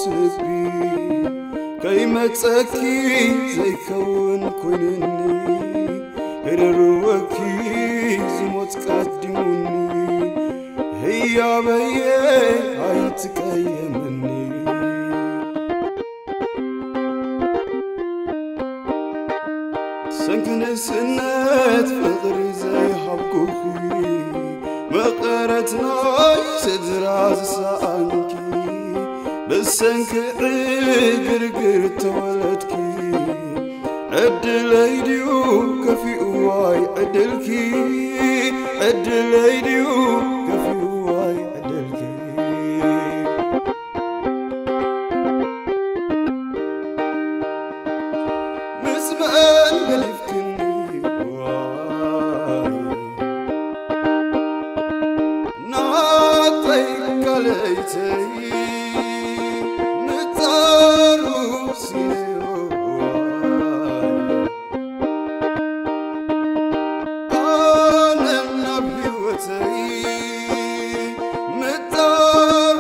ስቢ ከይመጸኪ ዘይከውን ኮይንኒ፣ ክርርወኪ ዝሞት ቀዲሙኒ፣ ህያበየ ኣይትቀየምኒ። ሰንኪ ንእስነት ፍቕሪ ዘይሃብኩኺ፣ መቐረት ናይ ስድራ ዝሰኣንኪ፣ ብሰንኪ ዕግርግር ተወለድኪ። ዕድለይ ድዩ ከፊኡ ዋይ ዕድልኪ፣ ዕድለይ ድዩ ከፊኡ ዋይ ዕድልኪ። ምስ መን ገዲፍክኒ ዋይ ናተይ ካልኣይተይ ምጻሩ ሲነዮ ዋይ ኣነ ናብ ህይወተይ ምጻሩ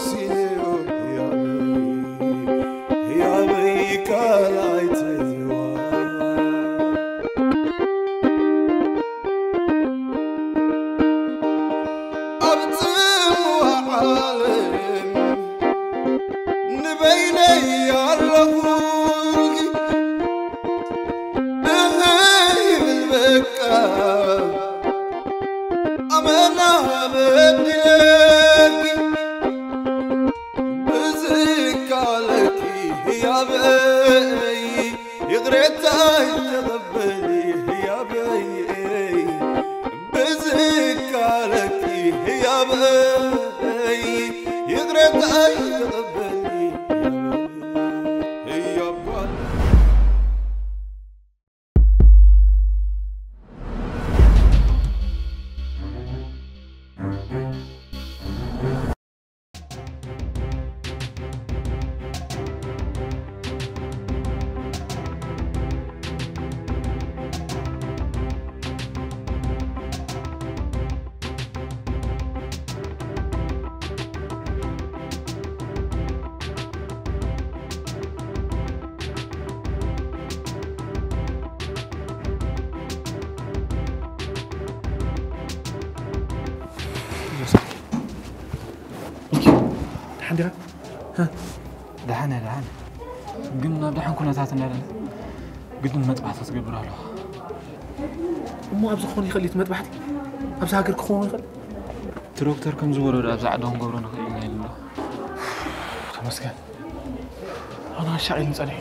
ሲነዮ ህያበይ፣ ህያበይ ካልኣይተይዋ። ኣብ ጽምዋ ዓለም ንበይነይ ኣለኹ እህ ይብል በቃ ኣመና በዲለኪ ብዝካለኪ ህያበይ ይቕሬታይ ተቐበሊ ህያበይ ብዝካለኪ ህያበይ ይቕሬታይ ተቐበሊ ህያብ ጓል። ደሓን ዲኻ? ደሓን እየ፣ ደሓን። ግን ኣብ ደሓን ኩነታት እንዳለና ግድን መጥባሕቲ ክትገብር ኣለዋ። እሞ ኣብዚ ክኾን ይኽእል እዩ እቲ መጥባሕቲ? ኣብዚ ሃገር ክኸውን ይኽእል? እቲ ዶክተር ከም ዝበሎ ዶ ኣብዚ ዓዲ ክንገብሮ ንኽእል ኢና ኢሉ ኣሎ። ተመስገን። ኣነ ኣሻቒሉኒ ጸኒሑ።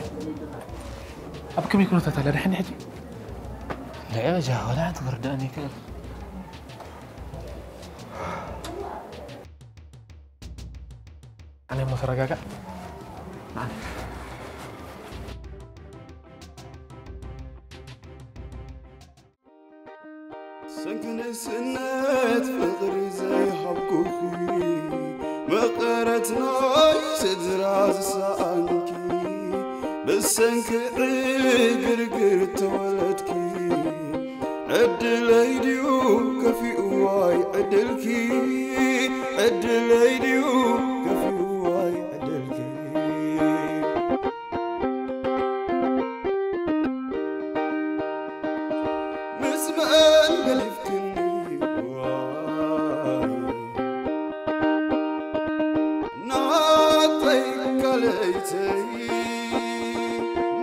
ኣብ ከመይ ኩነታት ኣላ? ደሓን ሕጂ? ልዕሊ በጃ ወላ ሓንቲ ክርዳእኒ ይክእል። ኣነ እሞ ተረጋጋእ። ሰንኪ ንእስነት ፍቕሪ ዘይሃብኩኺ፣ መቐረት ናይ ስድራ ዝሰኣንኪ፣ ብሰንኪ ዕግርግር ተወለድኪ። ዕድለይ ድዩ ከፊኡ ዋይ ዕድልኪ፣ ዕድለይ ድዩ ከፊኡ ዋይ ዕድልኪ። ምስ መን ገዲፍክኒ ዋይ ናተይ ካልኣይተይ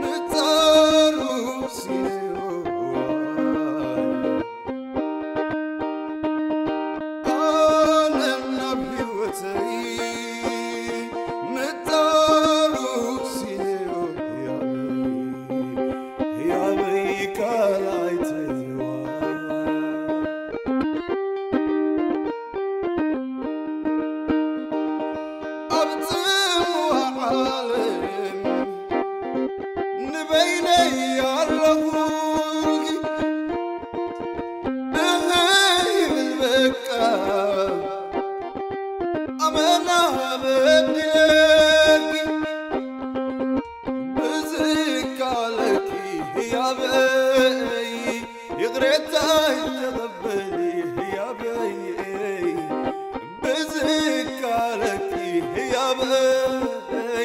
ምጻሩ ሲነዮ ዋይ ኣነ ናብ ህይወተይ ምጻሩ ሲነዮ ህያበይ፣ ህያበይ ካልኣይተይዋ። ኣብ ጽምዋ ዓለም ንበይነይ ኣለኹ እህ ይብል በቃ ኣመና በዲለኪ ብዝካለኪ ህያበይ ይቕሬታ ይተቐበሊ ህያበይ ብዝካለኪ ህያበይ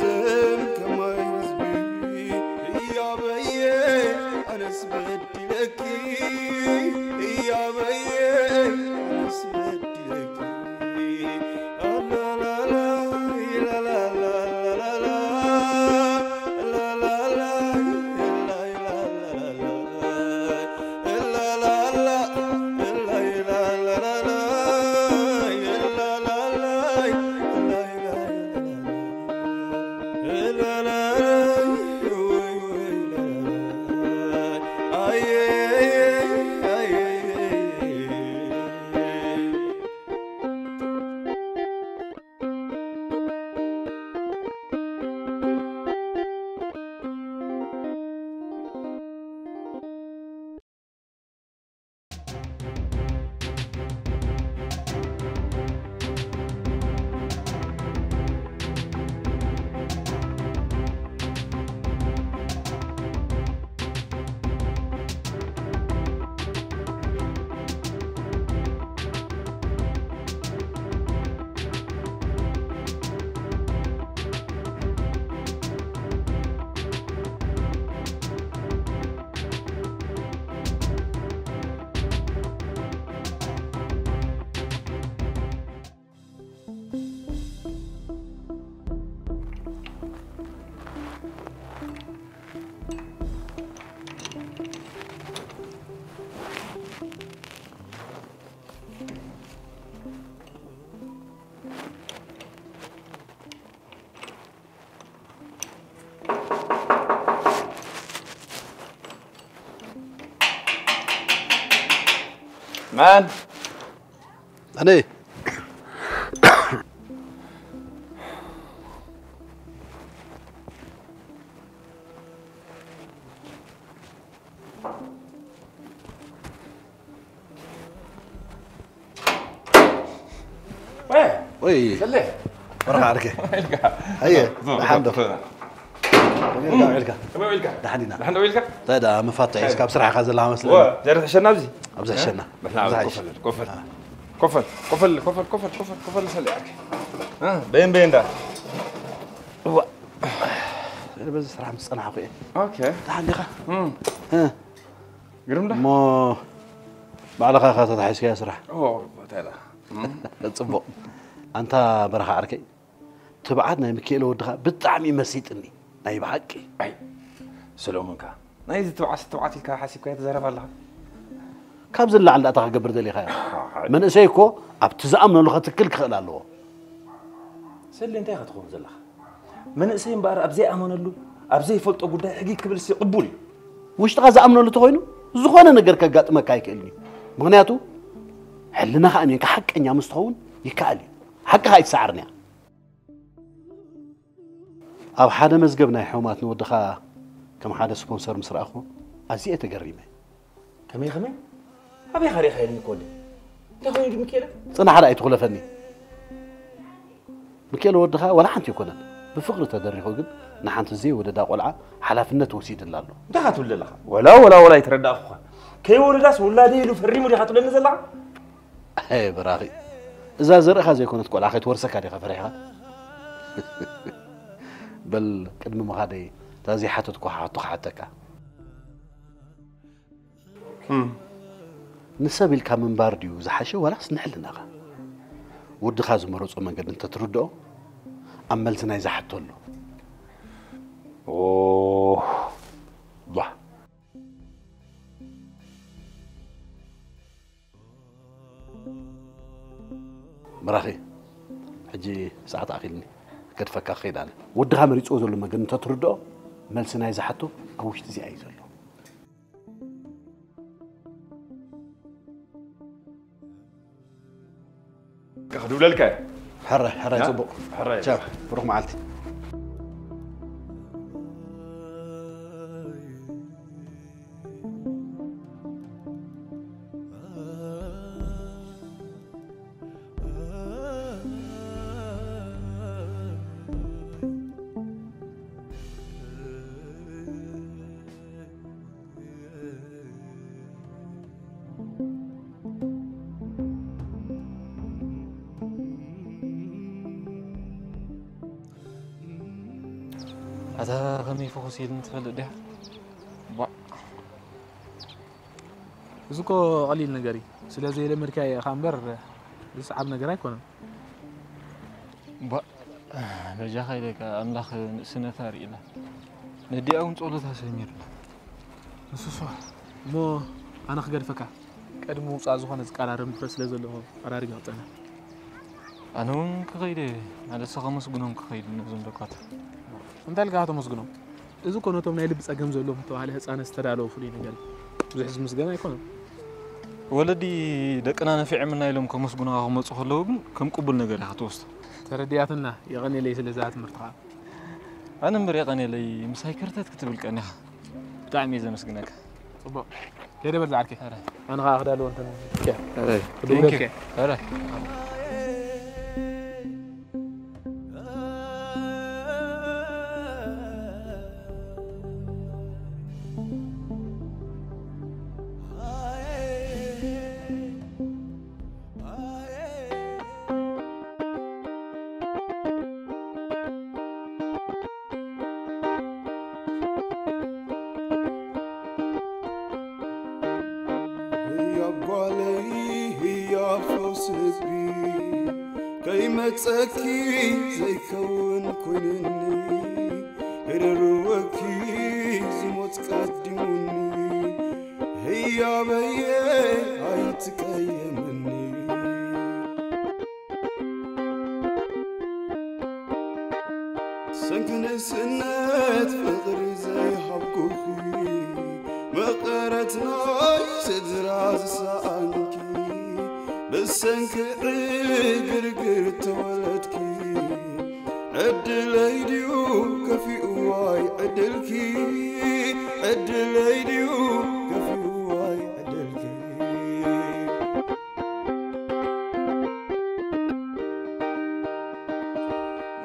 ዝም ከማይ ህዝቢ እያበየ ኣነስ በድለኪ እያበየ ኣነስ በድለኪ ኣላላላ ኢላላላላላ ላላላ ኢላላላ ኢላላላ ኢላላላ ኢላላላ ኢላላላ መን? ኣነ። ወይ ሰለ። ወርሓ ዓርከይ። ኢልካ። ኣየ፣ ዞ፣ ደሓን ዶ? ዞ። ከመይ ኢልካ ውዒልካ? ከመይ ውዒልካ? ደሓን ኢና። ደሓን ዶ ውዒልካ? እንታይ ደኣ መፋትሒ ሒዝካ ኣብ ስራሕ ኢኻ ዘለኻ መስለኒ። ወ፣ ዘርሕ ሸና ኣብዚ? ኣብዚ ሕሸና። ንሕና ኣብዚ ኣብዚ ኮፈል፣ ኮፈል። አ። ኮፈል፣ ኮፈል፣ ኮፈል፣ ኮፈል፣ ኮፈል፣ ኮፈል ሰለ ዓርከይ። እ፣ በይን፣ በይን ዳ። እዋ። በዚ ስራሕ ምስ ጸናሕኩ እየ። ኦኬ። ደሓን ዲኻ? እም። እ። ግርም ዳ? እሞ ባዕልኻ ኢኻ ተታሒዝካዮ ስራሕ። ኦ፣ እንታይ ዳ? እም። ጽቡቕ። ኣንታ በረኻ ዓርከይ፣ ትብዓት ናይ ሚካኤል ወድኻ ብጣዕሚ መሲጥኒ፣ ናይ ብሓቂ። ኣይ፣ ሰሎሞንካ፣ ናይዚ ትብዓት ትብዓት ኢልካ ሓሲብካዮ ትዛረብ ኣለኻ? ካብዚ ንላዕሊ ዳኣ እንታይ ክገብር ደሊኻ እያ? ኣይ። መንእሰይ እኮ ኣብቲ ዝኣምነሉ ከትክል ክኽእል ኣለዎ። ሰሊ፣ እንታይ ኢኻ ትኸውን ዘለኻ? መንእሰይ እምበኣር ኣብ ዘይኣመነሉ፣ ኣብ ዘይፈልጦ ጉዳይ ሕጊግ ክብልሲ ቅቡል እዩ። ውሽጥኻ ዝኣምነሉ እንተኾይኑ፣ ዝኾነ ነገር ከጋጥመካ ኣይክእልን እዩ። ምኽንያቱ፣ ሕልናኻ ኣሚንካ ሓቀኛ ምስ ትኸውን ይከኣል እዩ። ሓቅኻ ኣይትሰዓርን እያ። ኣብ ሓደ መዝገብ ናይ ሕሙማት ንወድኻ ከም ሓደ ስፖንሰር ምስ ረኣኹ፣ ኣዝየ እየ ተገሪመ። ከመይ፣ ከመይ? ኣበይ ኸ ሪእኻዮ እኮ ወዲ? እንታይ ኮይኑ ድዩ ሚካኤለ? ጽናሕ ደኣ ኣይትኹለፈኒ። ሚካኤል ወድኻ ዋላ ሓንቲ ኣይኮነን። ብፍቕሪ ተደሪኹ ግን ንሓንቲ ዘይወለዳ ቆልዓ ሓላፍነት ወሲድላ ኣሎ። እንታይ ኻ ትብል ዘለኻ? ወላ፣ ወላ፣ ወላ ኣይተረዳእኹኻ። ከይወለዳስ ውላደይ ኢሉ ፈሪሙ ዲኻ ትብለኒ ዘለኻ? ኣይ በራኺ፣ እዛ ዘርእኻ ዘይኮነት ቆልዓ ከይትወርሰካ ዲኻ ፈሪሕኻ? በል ቅድሚ ምኻደይ እታ ዘይሓተትኩኻ ሕቶ ክሓተካ። እም። ንሰብ ኢልካ ምንባር ድዩ ዝሓሸ ዋላስ ንሕልናኻ? ወድኻ ዝመረጾ መንገዲ እንተትርድኦ ኣብ መልሲ ናይዛ ሕቶ ኣሎ። ኦ፣ ባ። በራኺ፣ ሕጂ ሰዓት ኣኺልኒ፣ ከድፈካ ክኸይድ ኣነ። ወድኻ መሪጽዎ ዘሎ መገዲ እንተትርድኦ፣ መልሲ ናይዛ ሕቶ ኣብ ውሽጢ እዚኣ እዩ ዘሎ። ክድውለልካ እየ። ሕራይ፣ ሕራይ፣ እ? ጽቡቕ። ሕራይ። ቻው፣ ብሩኽ መዓልቲ። ኣታ ከመይ ፍኹስ ኢልኒ ትፈልጥ ዲኻ? ቧዕ። እዚ እኮ ቀሊል ነገር እዩ። ስለ ዘይለመድካዮ ኢኻ እምበር ዝሰዓብ ነገር ኣይኮነን። ቧዕ። በጃኻ ኢለካ ኣምላኽ ንእስነታ ኣርእዩላ። ነዲኣ እውን ጸሎታ ሰሚሩላ። ንሱስ እሞ ኣነ ክገድፈካ። ቅድሚ ምውጻእ ዝኾነ ዝቀራረብ ንፍረ ስለ ዘለኹ ቀራሪብ ይቕጸና። ኣነ እውን ክኸይድ እየ። ማለት ከመስግኖም ክኸይድ ነዞም ደቋት። እንታይ ኢልካ ከተመስግኖም? እዚ እኮ ነቶም ናይ ልቢ ጸገም ዘለዎም ዝተባህለ ህጻናት ዝተዳለወ ፍሉይ ነገር እዩ። ብዙሕ ዝምስገን ኣይኮነን። ወለዲ ደቅና ነፊዖምና ኢሎም ከመስግኑኻ ክመጹ ከለዉ ግን ከም ቅቡል ነገር ኢኻ ትወስዶ። ተረዲኣትና። የቐንየለይ ስለዛ ትምህርትኻ። ኣነ እምበር የቐንየለይ፣ ምሳይ ከርተት ክትብል ቀኒኻ። ብጣዕሚ እየ ዘመስግነካ። ጽቡቕ። ከይደ በል ዝዓርከይ። ኣነ ኸኣ ክዳለዎ እንተን። ኦኬ። ክድውለልከ። ኧረ። ህያብ ጓለይ ህያብ ፈውሲ ልቢ ከይመጸኪ ዘይከውን ኮይንኒ ክርርወኪ ዝሞት ቀዲሙኒ ህያበየ ኣይትቀየምኒ ሰንኪ ንእስነት ፍቕሪ ዘይሃብኩኺ መቐረት ናይ ስድራ ዝሰኣንኪ ብሰንኪ ዕግርግር ተወለድኪ ዕድለይ ድዩ ከፊኡዋይ ዕድልኪ ዕድለይ ድዩ ከፊኡዋይ ዕድልኪ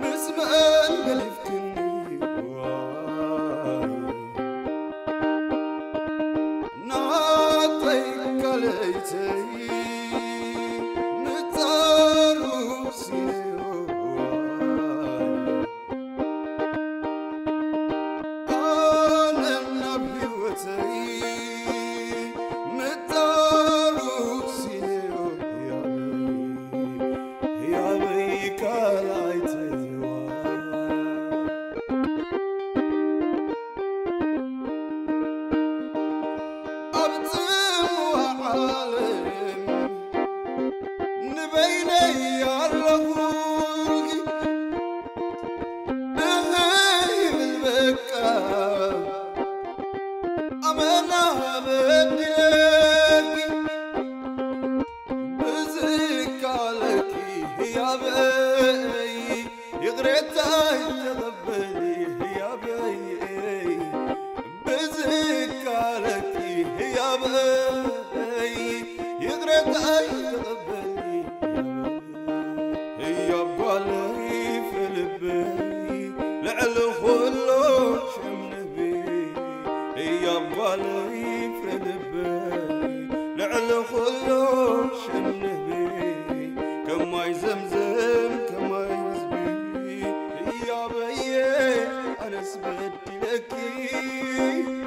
ምስ መን ገዲፍክኒ ዋይ ናተይ ካልኣይተይ ምጻሩ ሲነዮ ዋይ ኣነ ናብ ህይወተይ ምጻሩ ሲነዮ ህያበይ ህያበይ ካልኣይተይዋ ኣብ ጽምዋ ዓለም ንበይነይ ኣለኹ ይብል በቃ ኣመና በዲለኪ ብዝካለኪ ህያበይ ይቕሬታይ ተቐበሊ ህያበይ ብዝካለኪ ህያበይ ይቕሬታይ ተቐበሊ ህያብ ጓለይ ፍልበይ ልዕሊ ኩሎ ሽም ንህቢ ህያብ ጓለይ ፍልበይ ልዕሊ ኩሎ ሽም ንህቢ ከማይ ዘምዘም ከማይ ህዝቢ ህያበየ ኣነስ በዲለኪ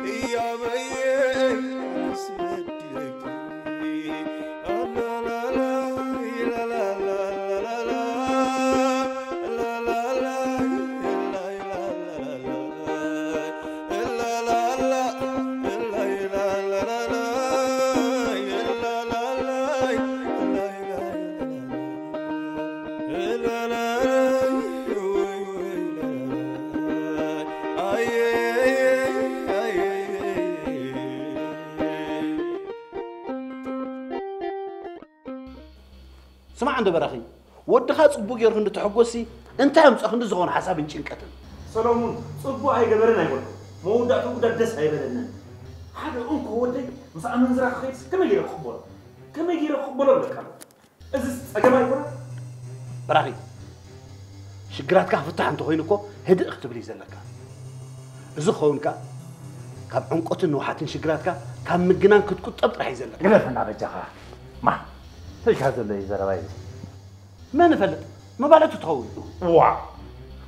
ህያበየ ኣነስ በዲለኪ ስማዕ እንዶ በራኺ፣ ወድኻ ጽቡቕ ጌሩ ክንዲ ተሐጎስሲ እንታይ ኣምጽኦ ክንዲ ዝኾነ ሓሳብን ጭንቀትን? ሰሎሙን፣ ጽቡቕ ኣይገበረን ኣይበልኩን። መወዳእትኡ ግዳ ደስ ኣይበለንን። ሓደ እንኮ ወደይ ምስ ኣመንዝራ ክኸይድስ ከመይ ጌረ ክቕበሎ? ከመይ ጌረ ክቕበሎ ኣለካ? እዚስ ጸገም ኣይኮነን? በራኺ፣ ሽግራትካ ክፍታሕ እንተኾይኑ እኮ ህድእ ክትብል እዩ ዘለካ። እዚ ክኸውን ከኣ ካብ ዕምቆትን ንውሓትን ሽግራትካ ካብ ምግናን ክትቁጠብ ጥራሕ እዩ ዘለካ። ግደፈና በጃኻ። ማ፣ ተይካ ዘሎ እዩ ዘረባ እዩ። መን እፈልጥ? መባለቱ ትኸውን። ዋ፣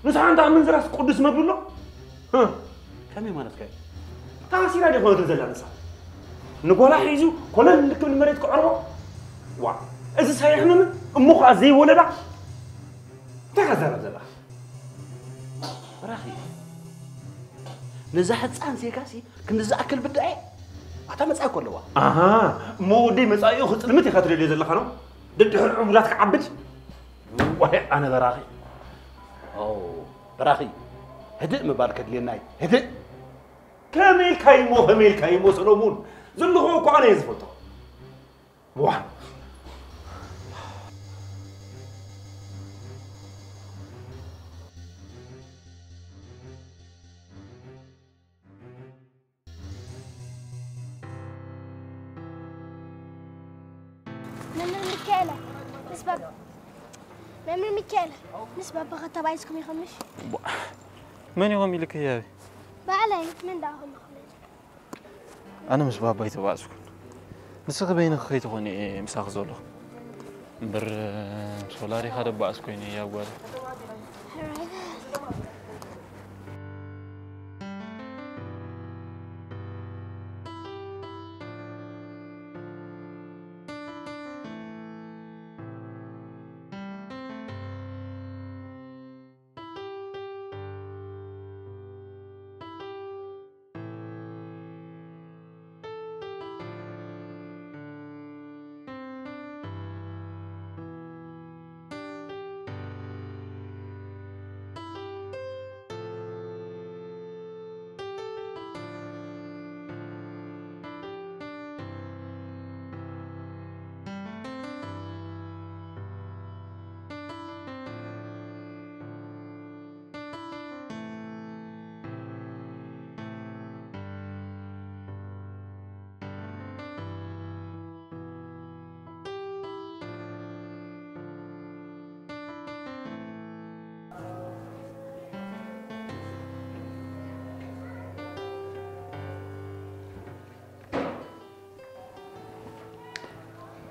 ንስኻ እንተ ኣመንዝራስ ቅዱስ መብሉ ኣሎ? ከመይ ማለትካ እዩ? ታሲራ ዲ ኮነትን ዘላ ንሳ ንጓላ ሒዙ ኮለል ልክብ ንመሬት ክዕርቦ። ዋ፣ እዚ ሳይሕምም እሞ ከዓ ዘይወለዳ እንታይ ከዛረብ ዘላ? ራኺ፣ ነዛ ህፃን ዜጋሲ ክንዲ ዝኣክል ብዳኤ ኣታ መፃ እኮ ኣለዋ። ኣሃ፣ እሞ ወደይ መፃኢኡ ክፅልምት ኢኻ ትደልዮ ዘለኻ ነው? ደድሕር ዕቡዳት ክዓብድ? ዋይ ኣነ በራኺ። ኦ፣ በራኺ፣ ህድእ ምባል ከድልየናይ፣ ህድእ። ከመይ ኢልካ እሞ፣ ከመይ ኢልካ እሞ ሰሎሙን? ዘለኹ እኮ ኣነ እየ ዝፈልጦ። ዋ። መምህር ሚካኤለ፣ ምስ ባብ-፣ መምህር ሚካኤለ፣ ምስ ባባኻ ተባኢስኩም ኢኹም ምሽ? ቧ፣ መን ኢኹም ኢልክ ህያበይ? ባዕለይ፣ መን ደኣ ክብለኹም እየ? ኣነ ምስ ባባይ ተባእስኩን። ንስኺ በይንኺ ከይትኾኒ እየ ምሳኺ ዘለኹ። እምበር፣ ምስ ወላዲኻ ደባእስ ኮይነ እየ ኣብ ጓለይ። ሕራይ።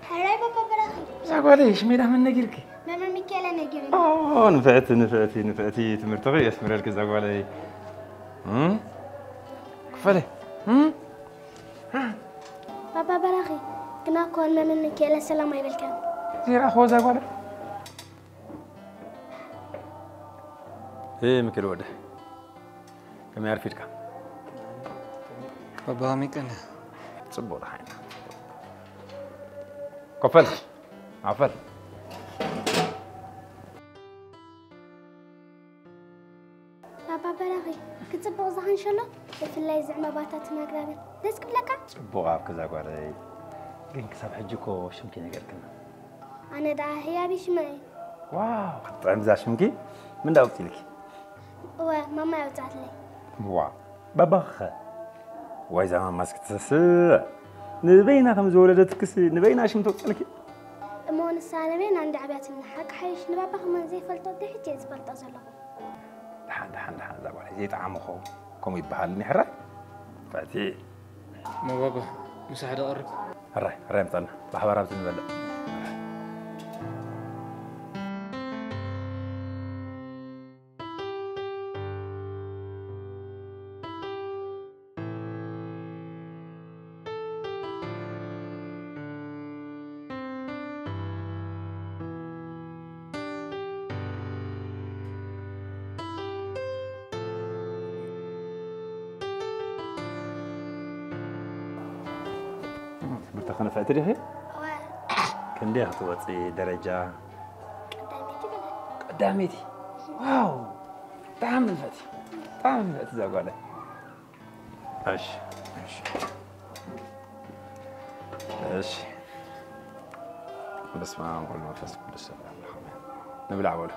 ሕራይ ባባ በራኺ። እዛ ጓለይ ሽመይ ዳመን ነጊርኪ? መምህር ሚካኤለ ነጊሩኒ። ኦ፣ ንፍዕቲ፣ ንፍዕቲ፣ ንፍዕቲ፣ ትምህርትኺ የስምረልኪ እዛ ጓለይ። እም? ክፈለይ። እም? ባባ በራኺ፣ ግና እኮ ንመምህር ሚካኤለ ሰላም ኣይበልካን። ዘይረኣኽዎ እዛ ጓለይ? እ፣ ሚካኤል ወደ ከመይ ኣርፊድካ? ባባ ከመይ ቀንኻ? ጽቡቕ ደሓን ኢና። ኮፈል፣ ዓፈል። ባባ በራኺ፣ ክጽብቕ ዝሓንሸሎ፣ ብፍላይ እዚ ዕምባባታትን ኣግራብን። ደስ ክብለካ? ጽቡቕ ኣብ ገዛ ጓለይ። ግን ክሳብ ሕጂ እኮ ሽምኪ ነገርክና። ኣነ ደኣ ህያብ ሽመይ። ዋው፣ ክትጥዕም እዛ ሽምኪ። ምን ዳኣ ኣውጺልኪ? እወ፣ ማማ ያውጻትለይ። ዋ፣ ባባኸ? ዋይ፣ እዛ ማማስ ክትሰስዕ። ንበይና ከም ዝወለደትክስ ንበይና ሽም ተውጽልኪ? እሞ ንሳ ንበይና እንዳ ዓብያትና፣ ሓቂ ሓይሽ ንባባ ከማን ዘይፈልጦ፣ ድሕጂ እየ ዝፈልጦ ዘለኹ። ደሓን፣ ደሓን፣ ደሓን፣ እዛ ጓለይ ዘይጠዓመ ኸው-፣ ከምኡ ይበሃል፣ እኒ ሕራይ? ፈቲ። እሞ ባባ፣ ምሳሕ ዶ ቀርብ? ሕራይ፣ ሕራይ፣ ምጻና። ብሓባር ኣብዚ ንበልዕ። ትምህርትኺ ንፍዕቲ ዲኺ? እወ። ክንደይ ክትወፂ ደረጃ? ቀዳመይቲ ገለ። ቀዳመይቲ? ዋው! ብጣዕሚ ንፍዕቲ። ብጣዕሚ ንፍዕቲ እዛ ጓለይ። እሺ፣ እሺ። እሺ። በስመ አብ ወወልድ ወመንፈስ ቅዱስ አሐዱ አምላክ አሜን። ንብላዕ በሉ።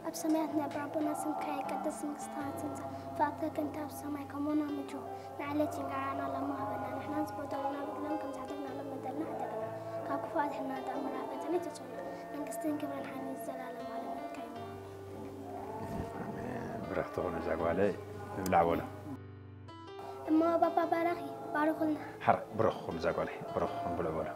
ኣብ ሰማያት ነበር ኣቦና፣ ስምካ ይቀደስ፣ መንግስትኻ ትምጻእ፣ ፍቓድካ ከምቲ ኣብ ሰማይ ከምኡ ኣብ ምድሪ። ንዕለት እንጀራና ሎሚ ሃበና፣ ንሕና ዝበደሉና በደሎም ከም ዝሓደግና ንበድለሎም፣ ሓደገና ካብ ክፉእ ኣድሕነና፣ ኣታ ኣምላኽ ፈተነ ኣይተጽግወና፣ መንግስትን ክብርን ሓይልን ንዘለኣለሙ ዓለም ናትካ እዩ። ኣሜን። ብርኽቲ ኹን እዛ ጓለይ፣ ንብላዕ በሉ። እሞ ባባ ባራኺ፣ ባርኹልና። ሓራይ፣ ብሩኽ ኩን እዛ ጓለይ፣ ብሩኽ ኩን፣ ብልዑ በሉ።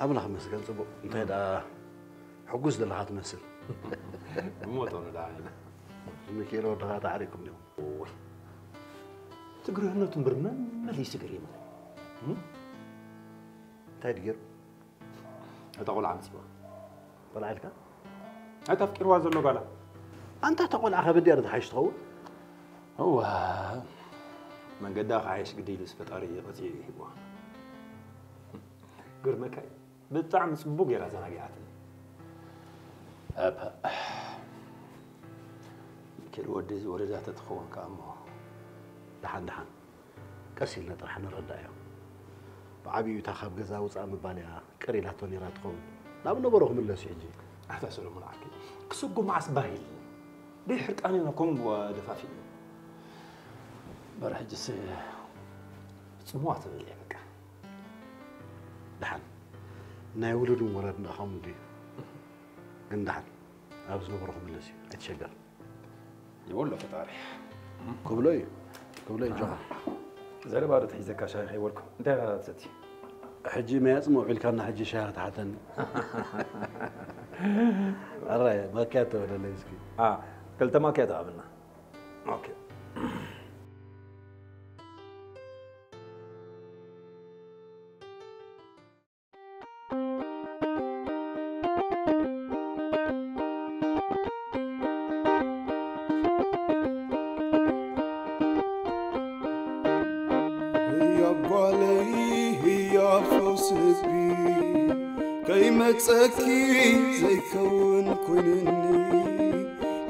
ኣምላኽ ይመስገን። ጽቡቕ። እንታይ ደኣ ሕጉስ ዘለኻ ትመስል። ብሞት ወረዳ ኢና። ሚካኤል ወድኻ ተዓሪኩም ዲኹም? እውይ። ትግርህነቱ እምበር መመሊሱ ገሪሙኒ። እንታይ ድገሩ? እታ ቆልዓ ኣምጺዋ። ቆልዓ ኢልካ? ኣታ ኣፍቂርዋ ዘሎ ጓላ። ኣንታ እታ ቆልዓ ከበድ እያ ዶ ትሓይሽ ትኸውን? እዋ፣ መንገዳ ክሓይሽ ግዲ ኢሉስ ፈጣሪ ቀጺዑ እዩ ሂብዋ። ግርመካ እዩ። ብጣዕሚ ጽቡቕ ጌራ ኣዘናጊዓትኒ። ኣፓ። ኪድ ወዲ እዚ ወለዳ ተትኸውን ከኣ እሞ። ደሓን፣ ደሓን። ቀስ ኢልና ጥራሕ ንረዳእዮ። ብዓቢኡ እታ ካብ ገዛ ውጻእ ምባል እያ ቅር ኢላቶ ነይራ ትኸውን። ናብ ነበሮ ክምለስ እዩ ሕጂ። ኣታ ሰሎሞን ዓርከይ፣ ክስጉ መዓስ ባህ ኢልኒ። ደይ ሕርቃን ኢና ከምኡ ደፋፊእኒ። እምበር ሕጅስ ጽምዋ ትብል እየ በቃ። ደሓን። ናይ ውሉድን ወላድን ኣኻውን ድዩ? ግን ደሓን። ኣብ ዝነበሮ ክምለስ እዩ። ኣይትሸገር። ይወሎ ፈጣሪ። ክብሎ እዩ። ክብሎ እዩ ጆኻ። ዘረባ ዶ ተሒዘካ ሻሂ ከይበልኩ። እንታይ ኢኻ ትሰቲ? ሕጂ መያጽ መውዒልካና ሕጂ ሻሂ ክትሓተኒ። ኣራይ፣ ማኪያቶ በለለይ እስኪ። ኣ፣ ክልተ ማኪያቶ ኣብና። ኦኬ። ህያ ጓለይ፣ ህያ ፈውሲ ልቢ፣ ከይመጸኪ ዘይከውን ኮይንኒ፣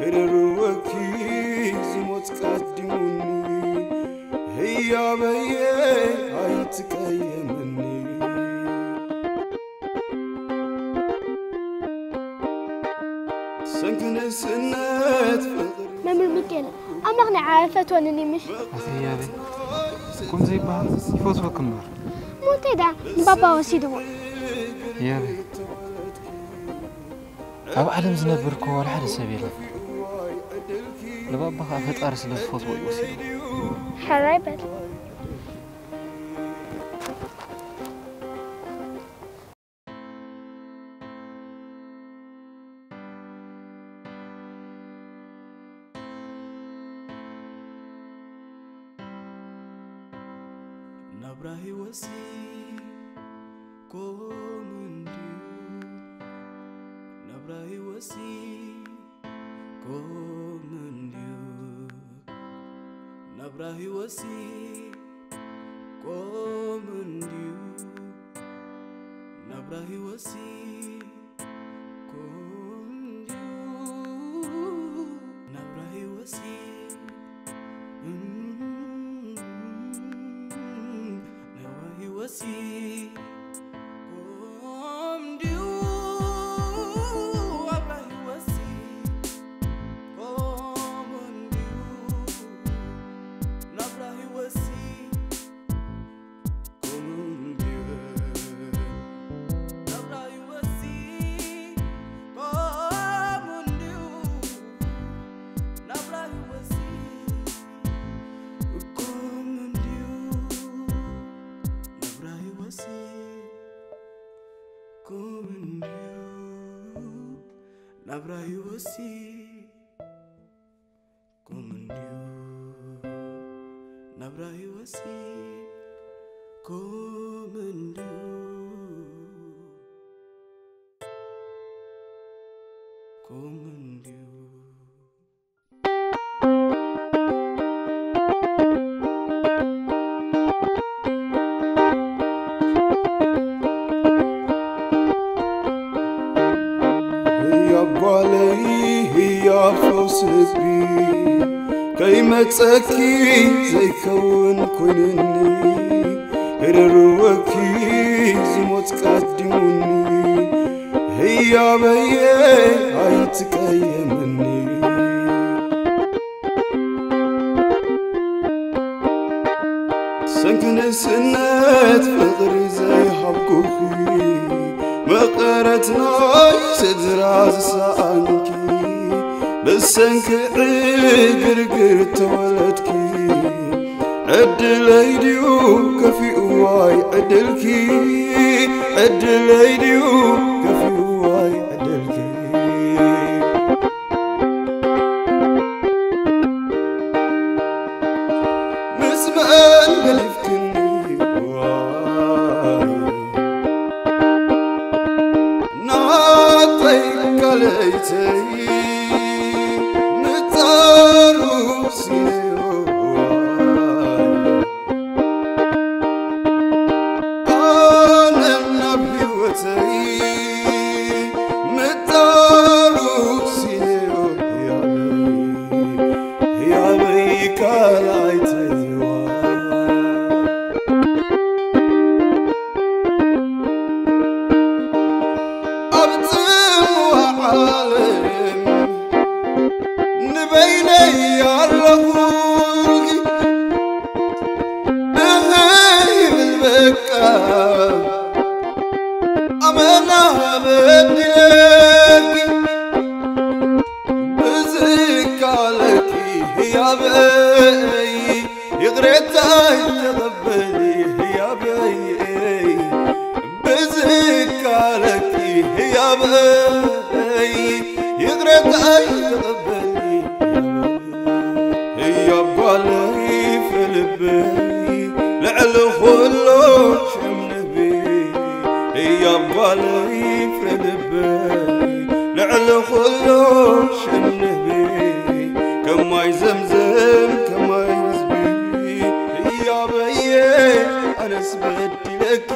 ክርርወኪ ዝሞት ቀዲሙኒ፣ ህያበየ ኣይትቀየምኒ። ሰንኪ ንእስነት ፍቕሪ መምህር ሚካኤል፣ ኣምላኽ ንዓኣ ኣይፈትወንን እዩ ምሽ? ኣቲ ህያበይ፣ ከምዚ ይበሃል? ይፈትወኪ እምበር። እሞ እንታይ ደኣ ንባባ ወሲድዎ? ህያበይ፣ ኣብ ዓለም ዝነብር እኮ ዋላ ሓደ ሰብ የለን። ንባባ ኸኣ ፈጣሪ ስለ ዝፈትዎ እዩ ወሲድዎ። ሕራይ በል። ናብራ ህይወትሲ ከምኡ እንድዩ፣ ናብራ ህይወትሲ ከምኡ እንድዩ፣ ናብራ ህይወትሲ ከምኡ እንድዩ፣ ናብራ ህይወትሲ ከምኡ እንድዩ፣ ናብራ ህይወትሲ፣ እም፣ ናብራ ህይወትሲ ከምኡ እንድዩ፣ ናብራ ህይወትሲ ከምኡ እንድዩ፣ ናብራ ህይወትሲ ናብራ ህይወትሲ ከምኡ እንድዩ፣ ናብራ ህይወትሲ ከምኡ እንድዩ፣ ከምኡ እንድዩ። ህያ ጓለይ፣ ህያ ፈውሲ ልቢ፣ ከይመጸኪ ዘይከውን ኮይንኒ፣ ክርርወኪ ዝሞት ቀዲሙኒ፣ ህያበየ ኣይትቀየምኒ። ሰንኪ ንእስነት ፍቕሪ ዘይሃብኩኺ፣ መቐረት ናይ ስድራ ዝሰኣንኪ፣ ብሰንኪ ዕግርግር ተወለድኪ፣ ዕድለይ ድዩ ከፊኡዋይ ዕድልኪ፣ ዕድለይ ድዩ ከፊኡዋይ ዕድልኪ። ምስ መን ገዲፍክኒ ዋይ፣ ናተይ ካልኣይተይ ምጻሩ ሲነዮ ዋይ። ኣነ ናብ ህይወተይ ምጣሩ ሲነዮ ህያበይ፣ ህያበይ ካልኣይ ተይዋ። ኣብ ጽምዋ ዓለም ንበይነይ ኣለኹ እህ ይብል በቃ ኣመና በዲለኪ ብዝካለኪ ህያበይ ይቕሬታይ ተቐበሊ ህያበይ ብዝካለኪ ህያበይ ይቕሬታይ ተቐበሊ ህያብ ጓለይ ፍልበይ ልዕሊ ኩሎ ሽም ንህቢ ህያብ ጓለይ ፍልበይ ልዕሊ ኩሎ ሽም ንህቢ ከማይ ዘምዘም ከማይ ህዝቢ ህያበየ ኣነስ በዲለኪ